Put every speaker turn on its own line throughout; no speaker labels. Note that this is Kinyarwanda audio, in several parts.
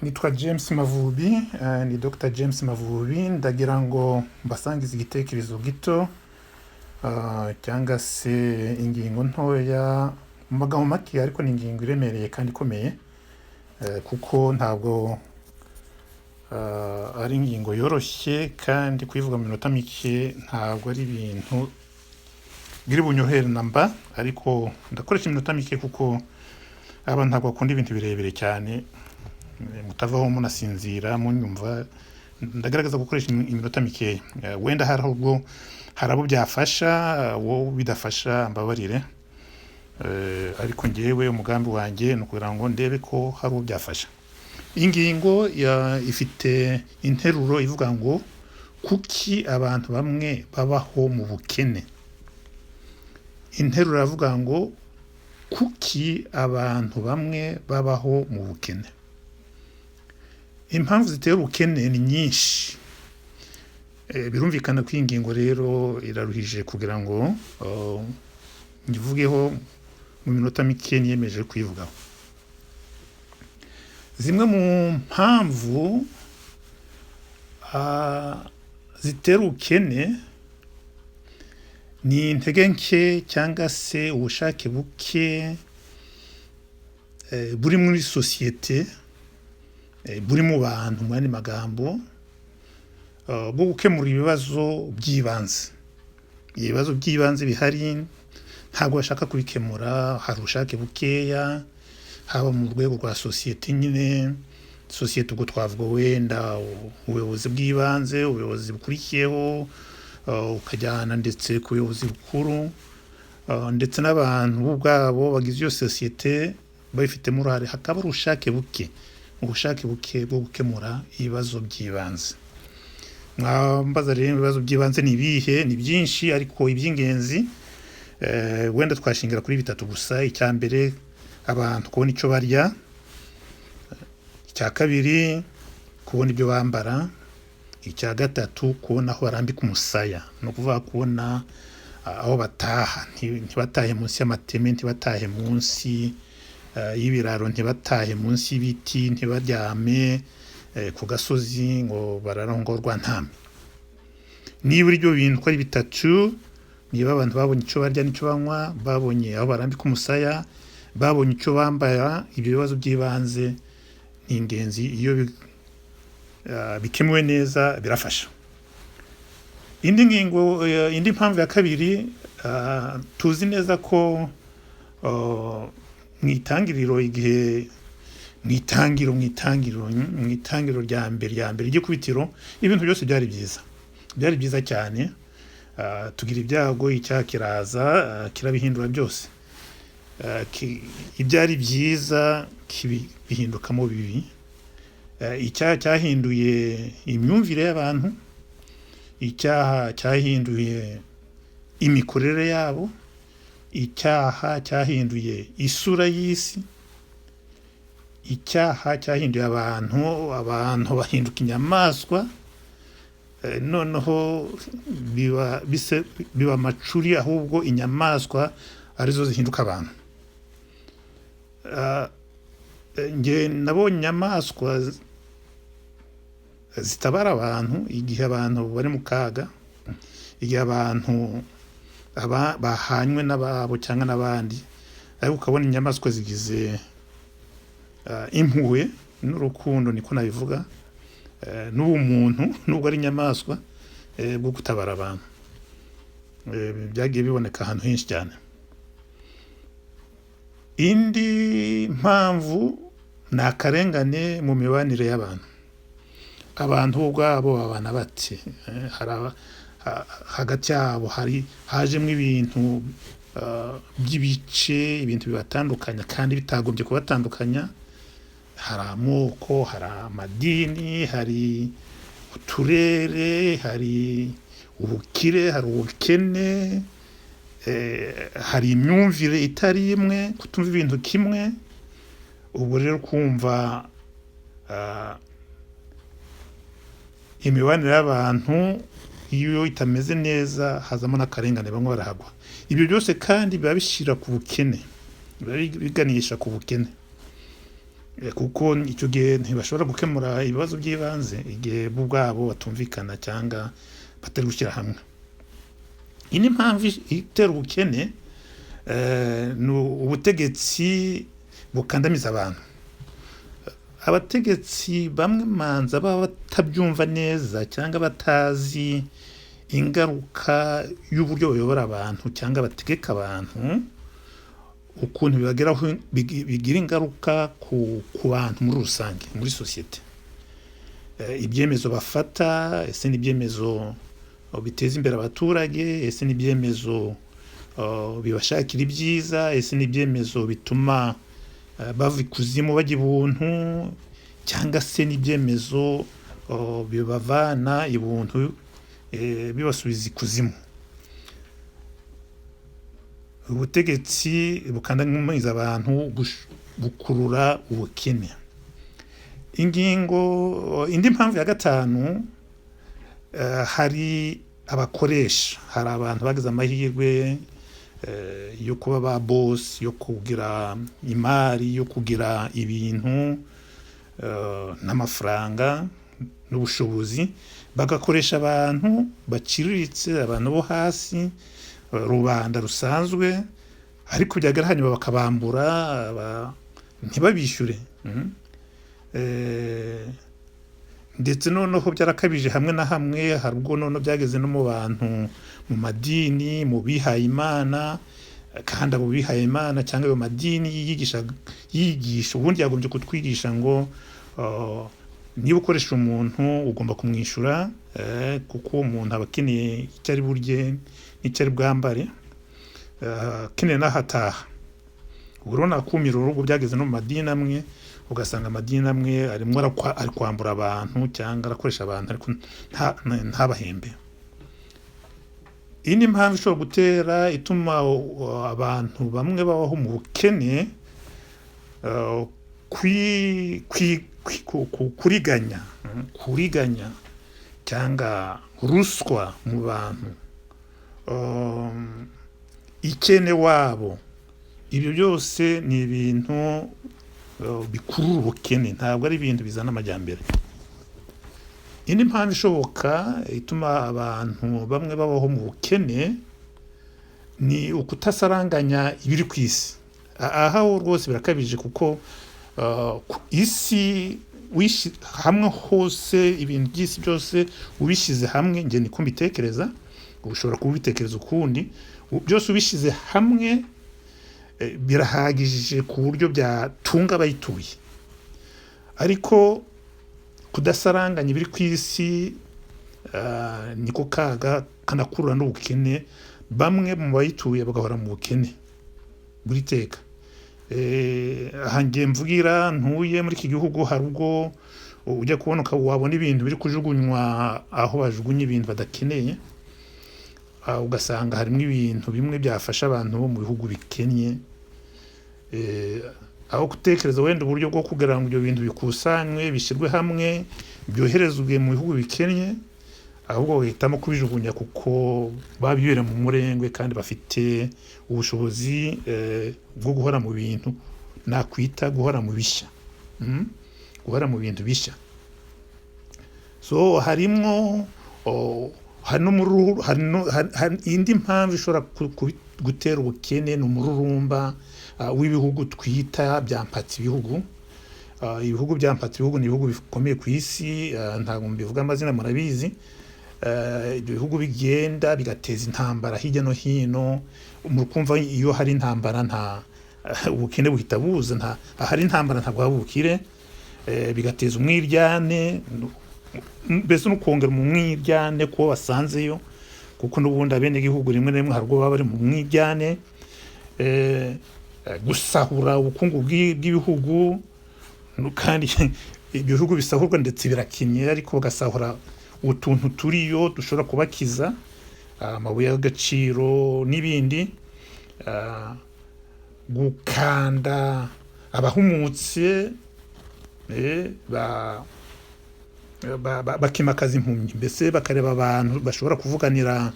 Nitwa James Mavubi, ni Dr James Mavubi. Ndagira ngo mbasangize igitekerezo gito cyangwa se ingingo ntoya mu magambo make, ariko ni ingingo iremereye kandi ikomeye, kuko ntabwo ari ingingo yoroshye, kandi kuyivuga mu minota mike ntabwo ari ibintu biri bunyohere na mba, ariko ndakoresha iminota mike kuko abantu ntabwo bakunda ibintu birebire cyane, mutavaho munasinzira munyumva. Ndagaragaza gukoresha iminota mikeya. Wenda hari ubwo hari abo byafasha, wowe bidafasha mbabarire. Ariko ngewe umugambi wanjye ni ukugira ngo ndebe ko hari uwo byafasha. Iyi ngingo ifite interuro ivuga ngo: "Kuki abantu bamwe babaho mu bukene?" Interuro iravuga ngo: "Kuki abantu bamwe babaho mu bukene?" Impamvu zitera ubukene ni nyinshi. Birumvikana ko iyi ngingo rero iraruhije kugira ngo nyivugeho mu minota mike niyemeje kuyivugaho. Zimwe mu mpamvu zitera ubukene ni intege nke cyangwa se ubushake buke buri muri sosiyete, buri mu bantu, mu yandi magambo, bwo gukemura ibibazo by'ibanze. Ibibazo by'ibanze bihari ntabwo bashaka kubikemura, hari ubushake bukeya, haba mu rwego rwa sosiyete nyine. Sosiyete ubwo twavuga wenda ubuyobozi bw'ibanze, ubuyobozi bukurikiyeho, ukajyana ndetse ku buyobozi bukuru, ndetse n'abantu bo ubwabo bagize iyo sosiyete babifitemo uruhare, hakaba hari ubushake buke, ubushake buke bwo gukemura ibibazo by'ibanze. Mwambaza rero, ibibazo by'ibanze ni ibihe? Ni byinshi, ariko iby'ingenzi wenda twashingira kuri bitatu gusa. Icya mbere, abantu kubona icyo barya. Icya kabiri, kubona ibyo bambara. Icya gatatu, kubona aho barambika umusaya, ni ukuvuga kubona aho bataha, ntibatahe munsi y'amateme, ntibatahe munsi y'ibiraro, ntibatahe munsi y'ibiti, ntibaryame ku gasozi ngo barare aho rwa ntame. Nibura ibyo bintu uko ari bitatu, niba abantu babonye icyo barya n'icyo banywa, babonye aho barambika umusaya, babonye icyo bambara, ibyo bibazo by'ibanze ni ingenzi. Iyo bikemuwe neza birafasha. Indi ngingo, indi mpamvu ya kabiri, tuzi neza ko mu itangiriro, igihe mu itangiriro rya mbere ry'ikubitiro, ibintu byose byari byiza, byari byiza cyane. Tugira ibyago, icyaha kiraza, kirabihindura byose. Ibyari byiza bihindukamo bibi. Icyaha cyahinduye imyumvire y'abantu, icyaha cyahinduye imikorere yabo, icyaha cyahinduye isura y'isi, icyaha cyahinduye abantu, abantu bahinduka inyamaswa. Noneho biba bise biba amacuri, ahubwo inyamaswa arizo zihinduka abantu. Nge nabonye inyamaswa zitabara abantu igihe abantu bari mu kaga, igihe abantu bahanywe n'ababo cyangwa n'abandi, ariko ukabona inyamaswa zigize impuhwe n'urukundo, niko nabivuga, n'ubumuntu, nubwo ari inyamaswa, bwo gutabara abantu. Byagiye biboneka ahantu henshi cyane. Indi mpamvu ni akarengane mu mibanire y'abantu. Abantu bo ubwabo babana bate? Hari hagati yabo hari hajemo ibintu by'ibice, ibintu bibatandukanya kandi bitagombye kubatandukanya. Hari amoko, hari amadini, hari uturere, hari ubukire, hari ubukene, hari imyumvire itari imwe, kutumva ibintu kimwe. Ubwo rero kumva imibanire y'abantu iyo itameze neza, hazamo n'akarengane, bamwe barahagwa. Ibyo byose kandi biba bishyira ku bukene, biba biganisha ku bukene. Kuko icyo gihe ntibashobora gukemura ibibazo by'ibanze igihe bo ubwabo batumvikana cyangwa batari gushyira hamwe. Iyi ni impamvu itera ubukene, ni ubutegetsi bukandamiza abantu. Abategetsi bamwe manza baba batabyumva neza cyangwa batazi ingaruka y'uburyo bayobora abantu cyangwa bategeka abantu, ukuntu bibageraho bigira ingaruka ku bantu muri rusange, muri sosiyete. Ibyemezo bafata, ese ni ibyemezo biteza imbere abaturage, ese ni ibyemezo bibashakira ibyiza, ese ni ibyemezo bituma bava ikuzimu bajya ibuntu, cyangwa se ni ibyemezo bibavana ibuntu bibasubiza ikuzimu. Ubutegetsi bukandamiza abantu bukurura ubukene. Ingingo indi mpamvu ya gatanu, hari abakoresha, hari abantu bagize amahirwe yo kuba ba bosi, yo kugira imari, yo kugira ibintu n'amafaranga n'ubushobozi, bagakoresha abantu baciriritse, abantu bo hasi, rubanda rusanzwe, ariko byagera hanyuma bakabambura, ntibabishyure. Ndetse noneho byarakabije hamwe na hamwe, hari ubwo noneho byageze no mu bantu, mu madini, mu bihaye Imana, kandi abo bihaye Imana cyangwa ayo madini yigisha, ubundi yagombye kutwigisha ngo niba ukoresha umuntu ugomba kumwishyura, kuko uwo muntu aba akeneye icyo ari burye n'icyo ari bwambare, akeneye n'aho ataha. Ubwo rero nakumira urugo byageze no mu madini amwe, ugasanga amadini amwe arimo ari kwambura abantu cyangwa arakoresha abantu ariko ntabahembe. Iyi ni impamvu ishobora gutera ituma abantu bamwe babaho mu bukene, kuriganya, kuriganya cyangwa ruswa mu bantu, ikene wabo. Ibyo byose ni ibintu bikurura ubukene, ntabwo ari ibintu bizana amajyambere. Indi mpamvu ishoboka ituma abantu bamwe babaho mu bukene ni ukutasaranganya ibiri ku isi. Aha ho rwose birakabije, kuko isi hamwe hose, ibintu by'isi byose ubishyize hamwe, njye niko mbitekereza, ushobora kubitekereza ukundi, byose ubishyize hamwe birahagije ku buryo byatunga abayituye. Ariko kudasaranganya ibiri ku isi niko kaga kanakurura n'ubukene, bamwe mu bayituye bagahora mu bukene buri teka. Aha ngiye mvugira ntuye muri iki gihugu, hari ubwo ujya kubona wabona ibintu biri kujugunywa aho bajugunya ibintu badakeneye, ugasanga harimo ibintu bimwe byafasha abantu bo mu bihugu bikennye. Aho gutekereza wenda uburyo bwo kugira ngo ibyo bintu bikusanywe bishyirwe hamwe byoherezwe mu bihugu bikennye, ahubwo bahitamo kubijugunya kuko babibera mu murengwe kandi bafite ubushobozi bwo guhora mu bintu nakwita guhora mu bishya, guhora mu bintu bishya. So harimwo hari indi mpamvu ishobora gutera ubukene, ni umururumba w'ibihugu twita byampatse ibihugu. Ibihugu byampatse ibihugu ni ibihugu bikomeye ku isi, ntabwo mbivuga amazina murabizi. Ibyo bihugu bigenda bigateza intambara hirya no hino, mukumva iyo hari intambara nta ubukene buhita buza, nta ahari intambara ntabwo haba ubukire, bigateza umwiryane, mbese no kongera mu mwiryane kuwo basanzeyo, kuko n'ubundi abenegihugu rimwe na rimwe hari ubwo baba bari mu mwiryane, gusahura ubukungu bw'ibihugu, kandi ibihugu bisahurwa ndetse birakenye, ariko bagasahura utuntu turiyo dushobora kubakiza, amabuye y'agaciro n'ibindi, gukanda abahumutse, bakimakaza impumyi, mbese bakareba abantu bashobora kuvuganira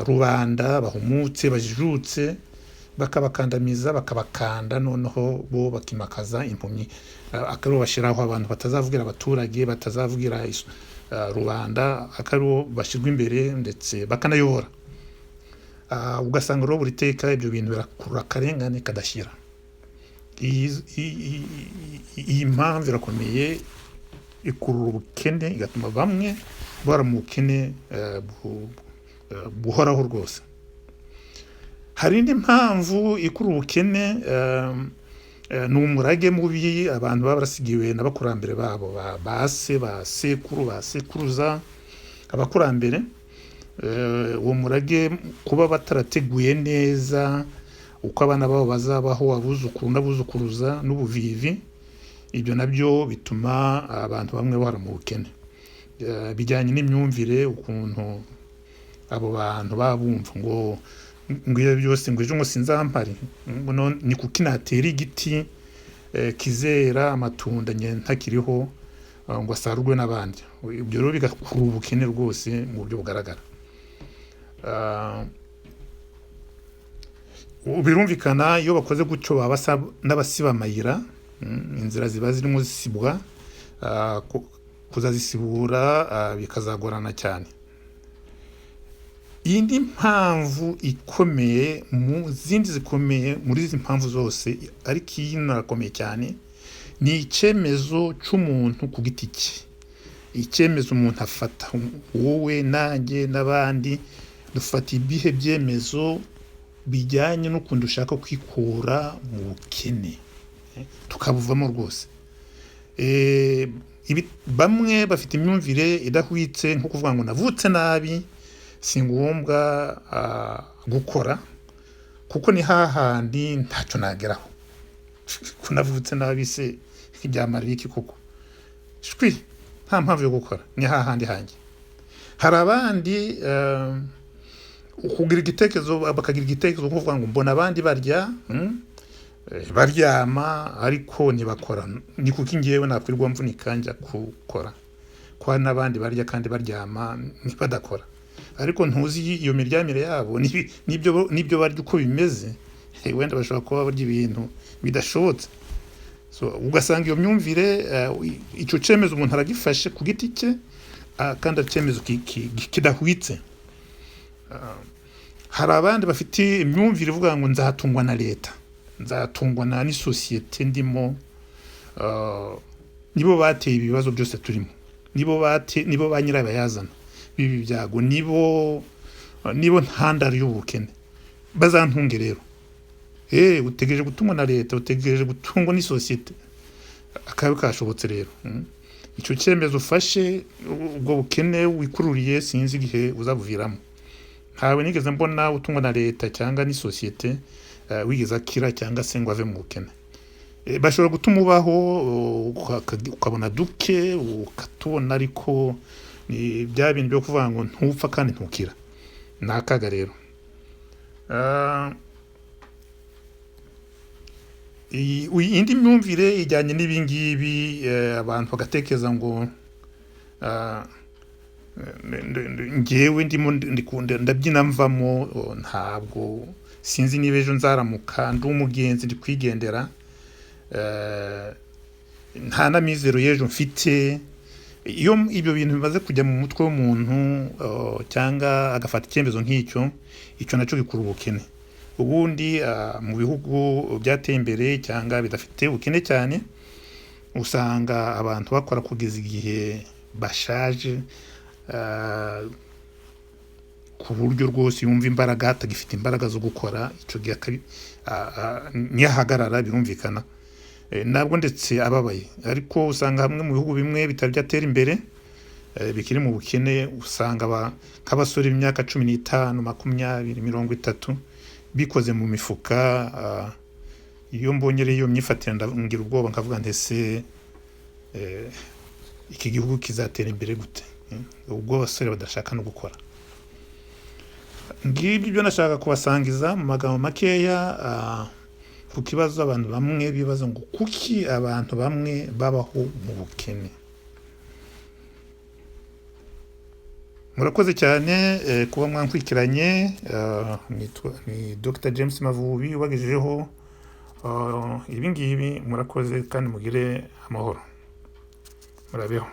rubanda bahumutse bajijutse, Bakabakandamiza, bakabakanda, noneho bo bakimakaza impumyi. Akaribo bashyiraho abantu batazavugira abaturage, batazavugira rubanda, akaribo bashyirwa imbere ndetse bakanayobora. Ugasanga rero buri teka ibyo bintu birakurura akarengane kadashyira. Iyi mpamvu irakomeye, ikurura ubukene, igatuma bamwe bahora mu bukene buhoraho rwose. Hari indi mpamvu ikurura ubukene, ni umurage mubi abantu baba barasigiwe n'abakurambere babo, ba se, ba sekuru, ba sekuruza, abakurambere. Uwo murage, kuba batarateguye neza uko abana babo bazabaho, abuzukuru n'abuzukuruza n'ubuvivi, ibyo nabyo bituma abantu bamwe bahora mu bukene. Bijyanye n'imyumvire, ukuntu abo bantu baba bumva ngo iyo byose, ngo ejo ngo sinzampari, ngo ni kuki natera igiti kizera amatunda njye ntakiriho, ngo asarurwe n'abandi. Ibyo rero bigakurura ubukene rwose mu buryo bugaragara. Birumvikana, iyo bakoze gutyo baba basa n'abasiba amayira, inzira ziba zirimo zisibwa, kuzazisibura bikazagorana cyane. Indi mpamvu ikomeye mu zindi zikomeye muri izi mpamvu zose, ariko iyi inakomeye cyane, ni icyemezo cy'umuntu ku giti cye, icyemezo umuntu afata. Wowe, nanjye n'abandi dufata ibihe byemezo bijyanye n'ukuntu dushaka kwikura mu bukene, tukabuvamo rwose. Bamwe bafite imyumvire idahwitse, nko kuvuga ngo navutse nabi, si ngombwa gukora kuko ni hahandi ntacyo nageraho, ko navutse nabi se byamarira iki koko, shwi, nta mpamvu yo gukora, ni hahandi hanjye. Hari abandi kugira igitekerezo, bakagira igitekerezo nko kuvuga ngo mbona abandi barya, baryama, ariko ntibakora, ni kuki ngewe nakwirwa mvunika njya gukora, ko hari n'abandi barya kandi baryama ntibadakora? Ariko ntuzi iyo miryamire yabo n'ibyo barya uko bimeze. Wenda bashobora kuba barya ibintu bidashobotse. So, ugasanga iyo myumvire, icyo cyemezo umuntu aragifashe ku giti cye, kandi ari icyemezo kidahwitse. Hari abandi bafite imyumvire ivuga ngo nzatungwa na leta, nzatungwa na n'isosiyete ndimo, nibo bateye ibibazo byose turimo, nibo ba nyirabayazana b'ibi byago, nibo ntandaro y'ubukene, bazantunge rero. Utegereje gutungwa na leta, utegereje gutungwa n'isosiyete, akabi kashobotse rero. Icyo cyemezo ufashe, ubwo bukene wikururiye, sinzi igihe uzabuviramo. Ntawe nigeze mbona utungwa na leta cyangwa n'isosiyete wigeze akira cyangwa se ngo ave mu bukene. Bashobora gutuma ubaho, ukabona duke, ukatubona, ariko ni bya bintu byo kuvuga ngo ntupfa kandi ntukira, ni akaga rero. Indi myumvire ijyanye n'ibi ngibi, abantu bagatekereza ngo ngewe ndimo ndabyina mvamo, ntabwo sinzi niba ejo nzaramuka, ndi umugenzi, ndi kwigendera, nta n'amizero y'ejo mfite. Iyo ibyo bintu bimaze kujya mu mutwe w'umuntu, cyangwa agafata icyemezo nk'icyo, icyo nacyo gikura ubukene. Ubundi mu bihugu byateye imbere cyangwa bidafite ubukene cyane, usanga abantu bakora kugeza igihe bashaje, ku buryo rwose yumva imbaraga atagifite imbaraga zo gukora. Icyo gihe niyo ahagarara, birumvikana. Ntabwo ndetse ababaye, ariko usanga hamwe mu bihugu bimwe bitari byatera imbere, bikiri mu bukene, usanga nk'abasore b'imyaka 15, 20, 30 bikoze mu mifuka. Iyo mbonye rero iyo myifatire, ngira ubwoba, nkavuga ndetse iki gihugu kizatera imbere gute? Ubwo abasore badashaka no gukora. Ngibyo ibyo nashaka kubasangiza mu magambo makeya, ku kibazo abantu bamwe bibaza ngo kuki abantu bamwe babaho mu bukene. Murakoze cyane kuba mwankurikiranye. Ni Dr James Mavubi ubagejejeho ibi ngibi. Murakoze kandi mugire amahoro, murabeho.